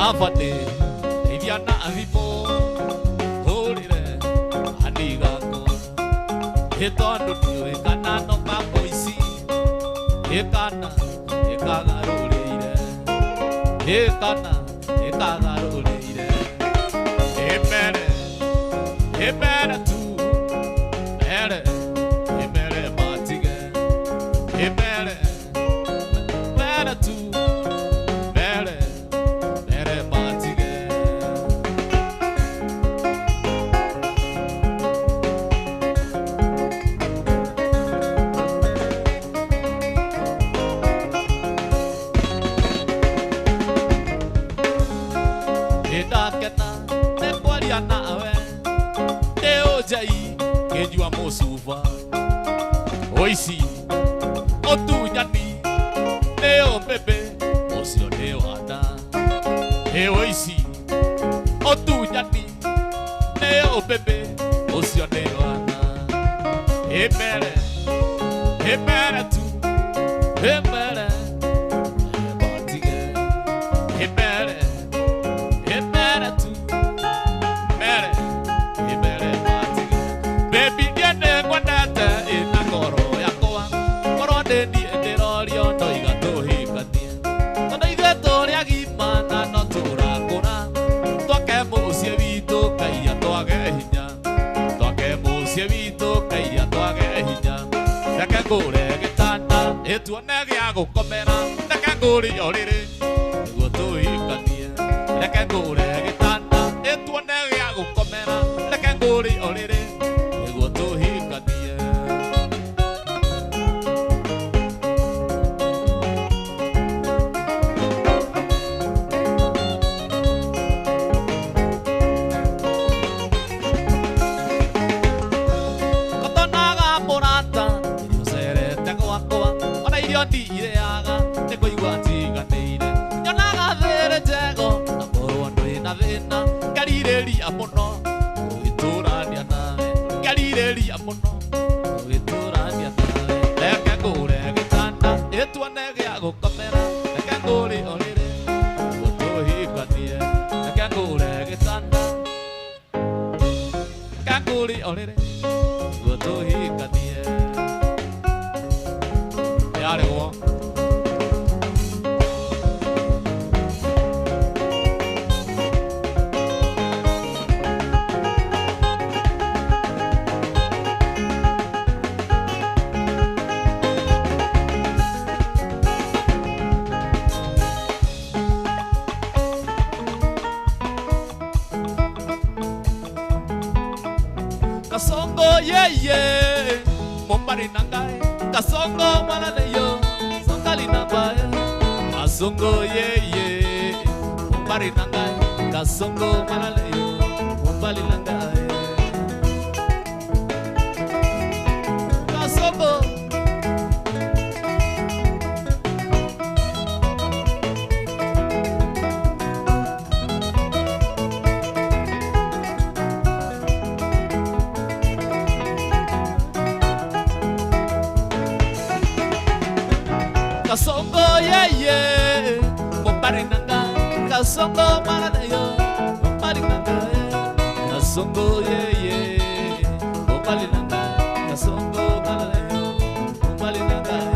Abate ndeithia na thimũ hũrĩre ani gakwa ĩ tondũ ndiũĩ kana no kamũici ĩ kana ĩkagarũrĩire ĩ kana ĩkagarũrĩire ĩ mere ĩ mere tu mere ĩ mere matige ĩ mere mere tu mere mere matige. Nĩndakena nĩ kwaria nawe ndĩ ũnjai ngĩnyua mũcuba ũici ũtunyani nĩ ũmbĩmbĩ ũcio nĩ wanda ĩ ũici ũtunyani nĩ ũmbĩmbĩ ũcio nĩ wanda ĩ mere ĩ mere tu ĩ mere matige ĩ mere ĩ mere tu mere ĩ mere matige. Baby niĩ nĩngwendete ĩna ngoro yakwa korwo ndĩ niĩ ndĩrorio ndoiga tũhikanie tondũ ithuĩ tũrĩ agima na no tũrakũra twake mũciĩ witũ kaiya twage hinya twake mũciĩ witũ kaiya twage hinya reke ngũre gĩtanda ĩtuone gĩa gũkomera reke ngũre ũrĩrĩ nĩguo tũhikanie reke ngũre gĩtanda ĩtuone gĩa gũkomera reke ngũre ũrĩrĩ nĩguo tũhikanie. Kotonaga mũrata irio cerete gwakwa ona irio ndirĩaga nĩ kũigua njiganĩire nyonaga thĩrĩ njego na korwo ndwĩ na thĩna ngarirĩria mũno gũgĩtũrania nawe ngarirĩria mũno gũgĩtũrania nawe reke ngũre gĩtanda ĩtuone gĩa gũkomera reke ngũre ũrĩrĩ nĩguo tũhikanie reke ngũre gĩtanda reke ngũre ũrĩrĩ nĩguo tũhikanie yarĩgwo. Kasongo yeye mobali na ngai kasongo mwana na yo songali na baye kasongo yeye mobali na ngai kasongo mwana na yo mobali na ngai kasongo. Kasongo yeye mobali na ngai kasongo mwana na yo mobali na ngai kasongo yeye mobali na ngai kasongo mwana na yo mobali na ngai.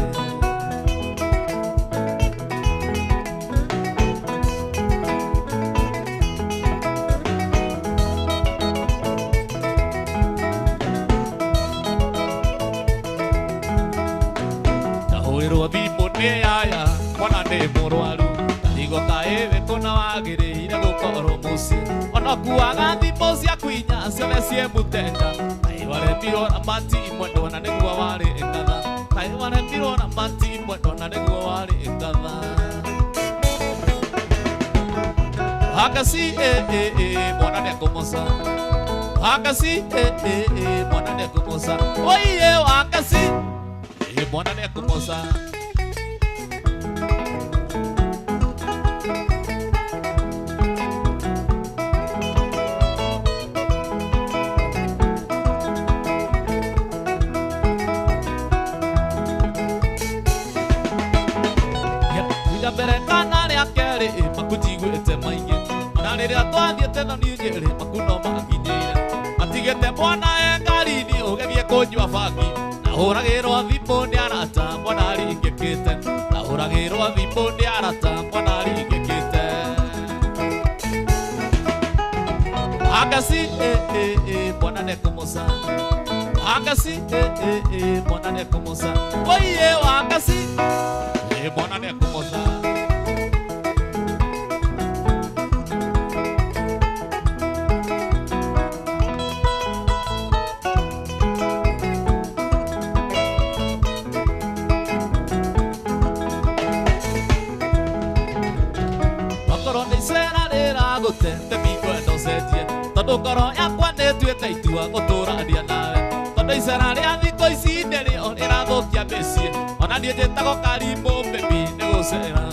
Ndahũrĩrwo thimũ nĩ yaya mwana nĩ mũrwaru ndarigwo kaĩ wĩ kũna wagĩrĩire gũkorwo mũciĩ ona kuaga thimũ ciaku inya ciothe ciĩ mũtenja kaĩ waremirwo na mati mwendwa na nĩguo warĩ ngatha kaĩ waremirwo na mati mwendwa na nĩguo warĩ ngatha Hakasi eh eh eh mwana nĩekũmoca Hakasi eh eh eh mwana nĩekũmoca oiye wakasi eh mwana nĩekũmoca. Rĩa mbere kana rĩa kerĩ makunjiguĩte maingĩ Rĩrĩa twathiĩte thoni Nyĩrĩ makuno makinyĩire matigĩte mwana e ngari-inĩ ũgĩthiĩ kũnyua bangi na hũragĩrwo thimũ nĩ arata mwana aringĩkĩte na hũragĩrwo thimũ nĩ arata mwana aringĩkĩte Angasi eh eh eh mwana nekũmũca Angasi eh eh eh mwana nekũmũca Oiye Angasi eh mwana nekũmũca Okorwo nĩ icera rĩragũte mbingo ĩno cenjie tondũ ngoro yakwa nĩtuĩte itua gũtũrania nawe tondũ icera rĩa thikũ ici nĩrĩo rĩrathũkia mĩciĩ ona niĩ njĩtagwo Karimũ baby nĩ gũcera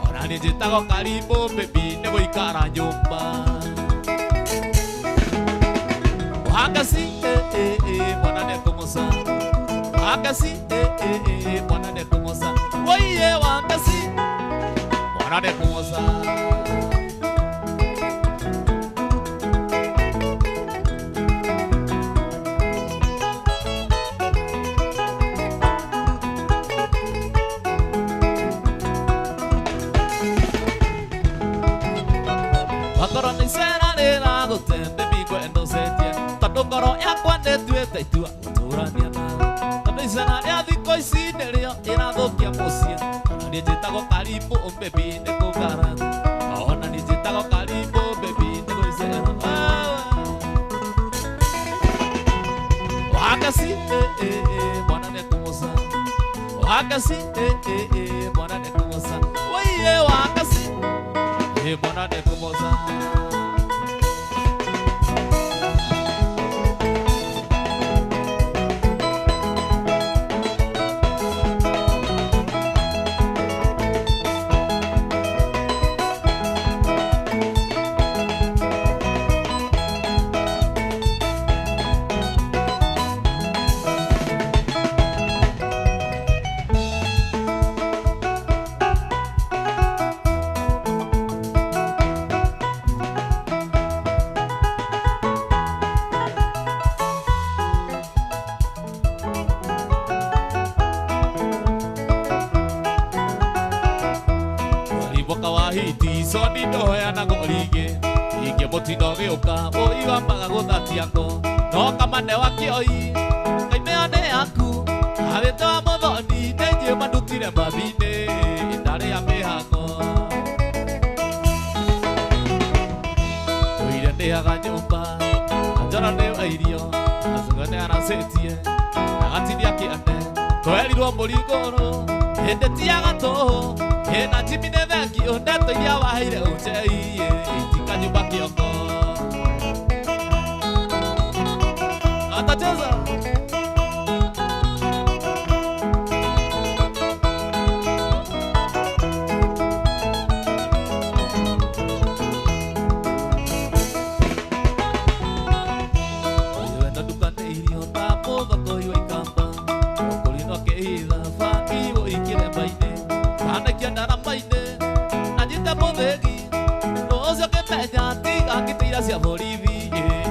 ona niĩ njĩtagwo Karimũ baby nĩ gũikara nyũmba Wangasi eh eh eh mwana nĩekũmũca Wangasi eh eh eh mwana nĩekũmũca Oiye Wangasi mwana nĩekũmũca Okorwo nĩ icera rĩragũte mbingo ĩno cenjie tondũ ngoro yakwa nĩtuĩte itua gũtũrania nawe tondũ icera rĩa thikũ ici nĩrĩo rĩrathũkia mũciĩ ona niĩ njĩtagwo Karimũ baby nĩ kũngara ona niĩ njĩtagwo Karimũ baby nĩ gũicera Wangasi eh eh eh mwana nĩekũmũca Wangasi eh eh eh mwana nĩekũmũca Oiye Wangasi eh mwana nĩekũmũca Mwaka wa hiti soni ndoheanagwo rĩngĩ ingĩ mũtino ũgĩũka ũi wambaga gũthatia ngo no kamane wa kĩoi ngaimĩo nĩ yaku awĩte wa mũthoni nĩ njũĩ mandutire mathi-inĩ ndarĩ ya mĩhang'o tũire ndĩaga nyũmba na njoro nĩ wa irio acuga nĩ aracĩtie agatinia kĩande twerirwo mũringũrũ hĩndĩ ti ya gatũhũ ĩna Jimmy nĩ thengio ndeto iria waheire ũnjei itikanyuma kĩongo atacheza Wenda ndukanĩirio ta mũthoko iwa ikamba ũkũrinwo akĩitha bangi ũikire mbainĩ kanakia ndarama-inĩ na nyite mũthĩgi ũcio kĩmenya tiga ngitĩira cia borithi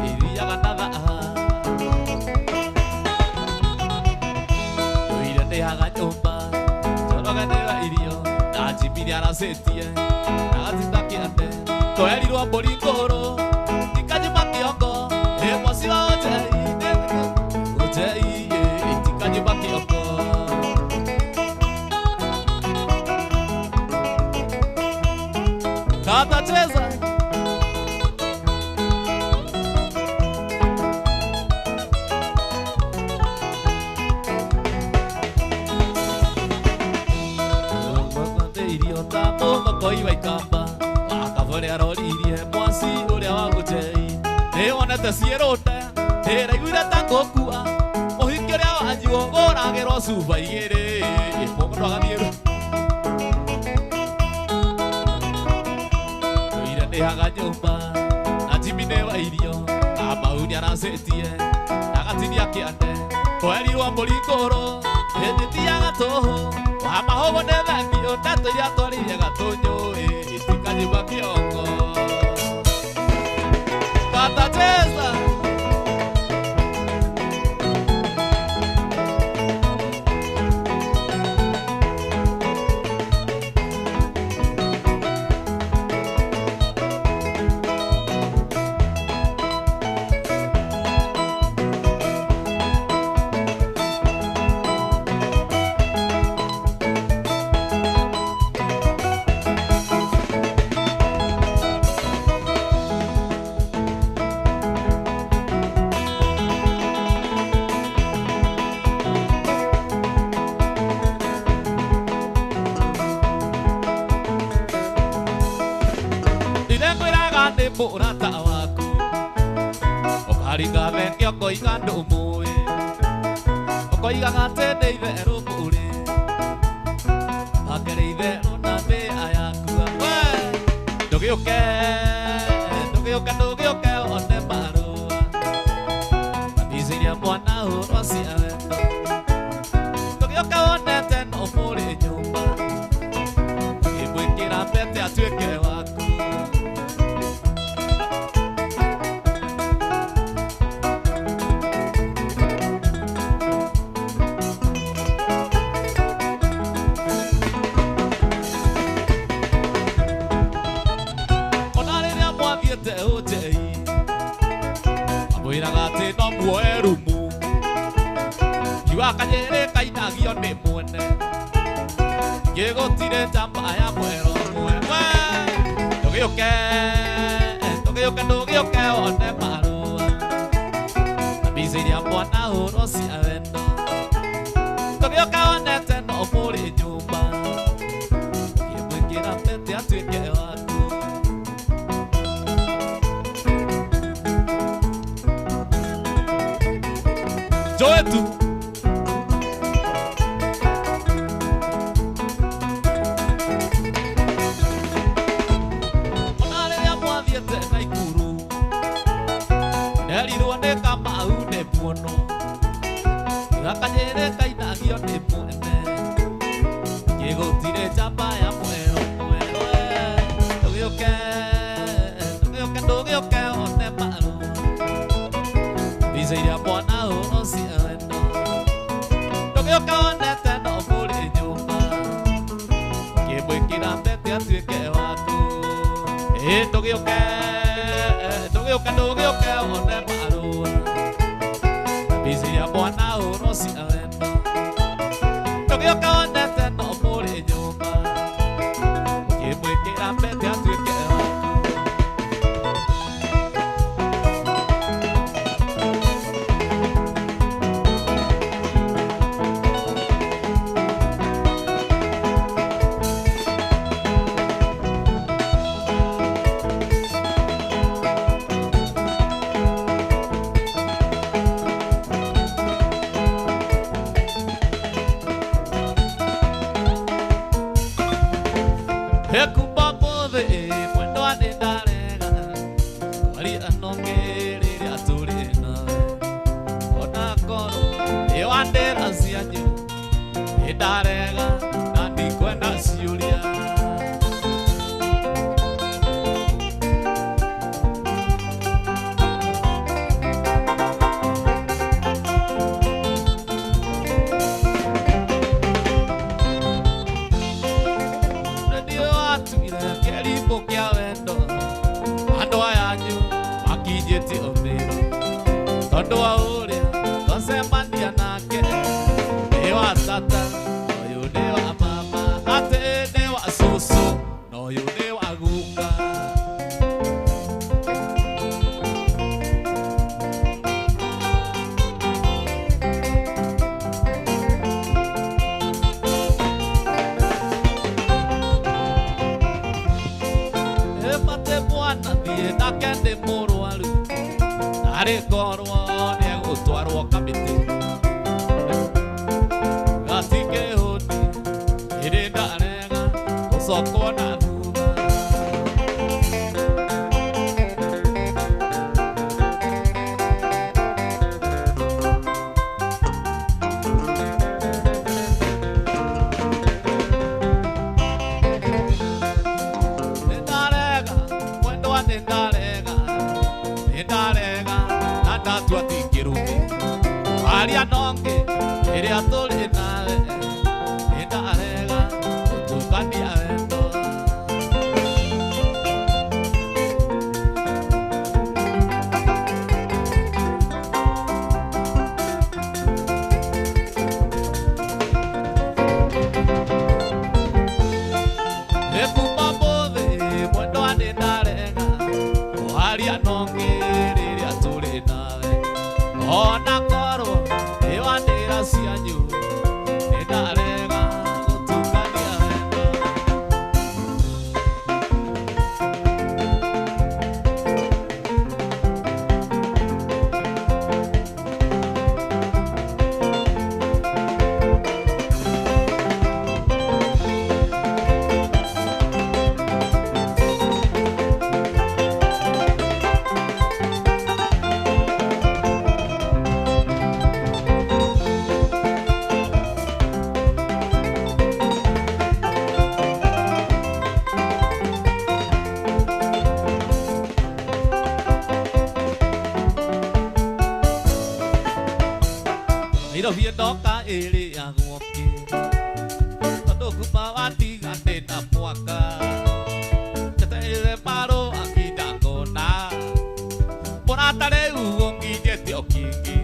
ithiaga na thaa tũire ndĩaga nyũmba njoroge nĩwe irio na Jimmy nĩaracĩtie na gatinda kĩande twerirwo mbũri ngũrũ tikanyuma kĩongo ĩ mwaci wa ũnjei ũnjei itikanyuma kĩongo Atacheza irio ta mũthoko iwa ikamba wakabore aroririe mwaci ũrĩa wa gũchei nĩwonete ciĩrũte ndĩraiguire ta ngũkua mũhiki ũrĩa wanyu ũgũragĩrwo cuba igĩrĩ mũndũ agathiĩ ndĩhaga nyũmba na Jimmy nĩ wa irio Kamau nĩaracĩtie na gatinia kĩande twerirwo mbũri ngũrũ hĩndĩ ti ya gatũhũ wa mahũgũ nĩ thengio ndeto iria twaririe gatũnyũ itikanyuma kĩongo. Cheza. Mũrata waku ũkaringa thenge ũkoiga ndũmũĩ ũkoigaga atĩ nĩ itherũ mũrĩ hakĩrĩ itherũ na mĩa yakua we ndũgĩũke ndũgĩũke ndũgĩũke one marũa mbica iria mwana hũrwo cia wendo ndũgĩũke wonete no mũrĩ nyũmba ũkĩmwĩkĩra mbete atuĩke waku. Amwĩraga atĩ no muoe rumu kiuga kanyĩrĩ kainagio nĩ mwene gĩgũtirĩ njamba ya mwero ũmwe we ndũgĩũke ndũgĩũke ndũgĩũke one marũa na mbica iria mwana hũrwo cia wendo ndũgĩũke wonete no mũrĩ nyũmba ũkĩmwĩkĩra pete atuĩke waku. Joetu. Ona rĩrĩa mwathiĩte Naikuru nderirwo nĩ Kamau nĩ muono gakanyĩrĩ kainagio nĩ mwene gĩgũtirĩ njamba ya mwero mwero ndũgĩũke ndũgĩũke ndũgĩũke one marũa mbica iria mwana hũrwo cia wendo ndũgĩũke wonete no mũrĩ nyũmba ũkĩmwĩkĩra mbete atuĩke waku ĩ ndũgĩũke ndũgĩũke ndũgĩũke one marũa mbica iria mwana hũrwo cia wendo ndũgĩũke wonete no mũrĩ nyũmba ũkĩmwĩkĩra mbete atuĩke waku. Kumba mũthĩ mwendwa nĩ ndarega kwaria no rĩrĩa tũrĩ nawe ona korwo nĩ wandĩra cianyu nĩ ndarega na ndikwenda ciũria. Kĩrimũ kĩa wendo andũ aya anyu makinyĩtie ũmĩro tondũ wa ũrĩa twacemania nake nĩ wa tata ũyũ nĩ wa mama atĩ nĩ wa cũcũ na ũyũ nĩ wa guka. Nake nĩ mũrwaru arĩ korwo nĩ egũtwarwo kamĩtĩ gatikĩhũni ĩrĩ ndarega gũcokwo na thutha. Nĩ ndarega mwendwa nĩ ndarega nĩ ndarega. Nairobi ndoka ĩrĩagwo kĩ tondũ kuma watiga ndĩna mwaka njetereire marũa nginya ngona mũrata rĩu ũnginyĩte o kĩngĩ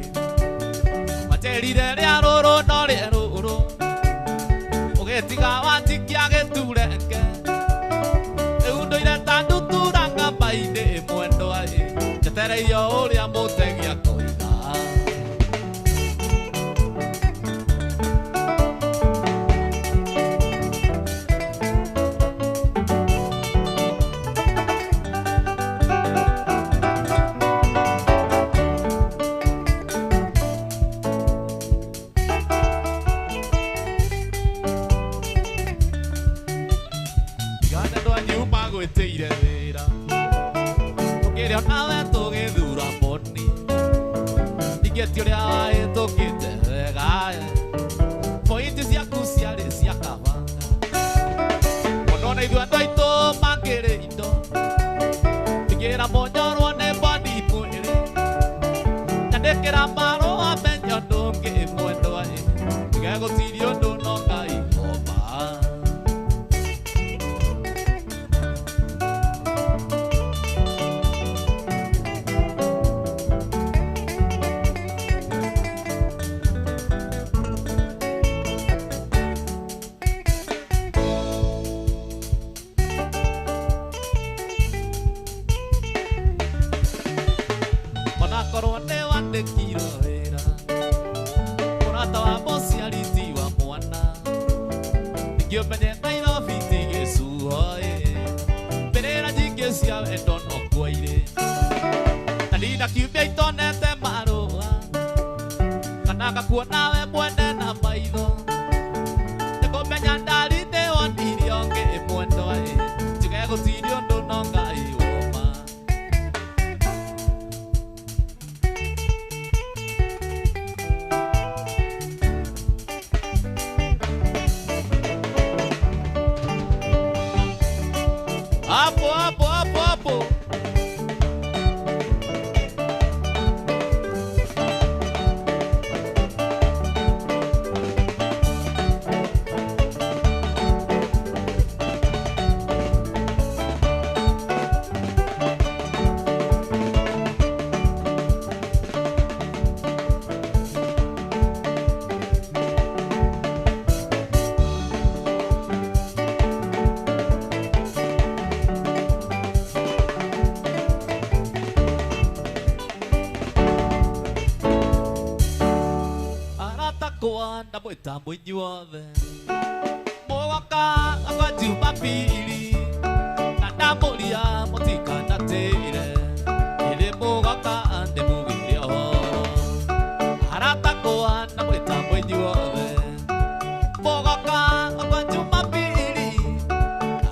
wanjĩrire rĩa rũrũ no rĩa rũrũ ũgĩtiga wanjikia gĩtureke rĩu ndũire ta ndutura ngamba-inĩ mwendwa ĩ njetereire ũrĩa mũtegi akoiga. Tigana andũ anyu magwĩtĩire wĩra tũkĩrĩa nawe tũgĩthura mboni ningĩ ti ũrĩa wahĩtũkĩte wega pointi ciaku ciarĩ cia kabanga mũno na ithuĩ andũ aitũ makĩrĩ indo tigĩra mũnyorwo nĩ mboni mwĩrĩ nyandĩkĩra marũa menye ũndũ ũngĩ mwendwa ĩ tige gũtiria ũndũ no Ngai oma. Onakorwo nĩ wandĩkirwo wĩra mũrata wa mũciari ti wa mwana ningĩ ũmenye Nairobi ti gĩcuho ĩ mbĩrĩra nyingĩ cia wendo no kuo irĩ na ndinda kiumia itonete marũa kana ngakuona we mwene na maitho nĩngũmenya ndari nĩ wonirie ũngĩ mwendwa ĩ njuge gũtirĩ ũndũ no Ngai woma. Hapo hapo hapo hapo. Aratakwa ndamwĩta mũinyuothe mũgoka akwa Jumapili na ndamũria mũtikanatĩre ĩrĩ mũgoka ndĩmugĩre ũhoro aratakwa ndamwĩta mũinyuothe mũgoka akwa Jumapili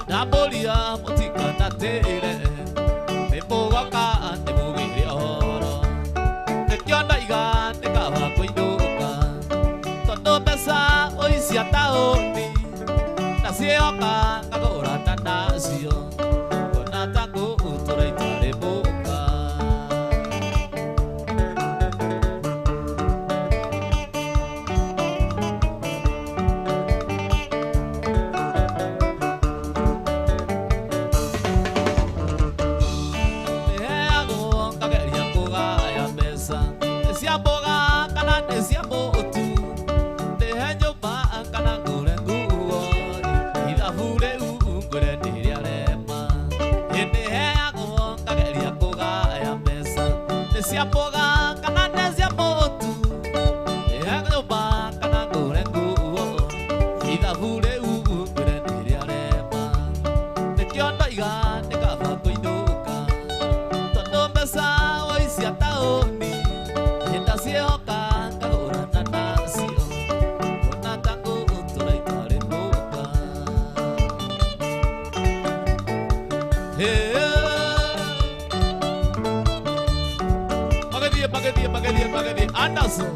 na ndamũria mũtikanatĩre nĩ mũgoka ndĩmugĩre ũhoro nĩkĩo ndoiga nĩ kaba kũinũka tondũ mbeca ũicia taũni na cioka ngagũrana nacio ngona ta ngũtũra itarĩ mũka. Nĩheagwo ngageria kũgaya mbeca nĩ cia mboga kana nĩ cia mũtu ndĩhe nyũmba kana ngũre nguo ithabu rĩu ngwĩre nĩrĩarema nĩheagwo ngageria kũgaya mbeca nĩ cia mboga kana nĩ cia mũtu ndĩhe nyũmba kana ngũre nguo ithabu rĩu ngwĩre nĩrĩarema nĩkĩo ndoiga nĩ kaba kũinũka tondũ mbeca ũicia taũni ndaciĩhoka ngagũrana nacio ngona ta ngũtũra itarĩ mũka. Magĩthiĩ magĩthiĩ magĩthiĩ magĩthiĩ Anderson.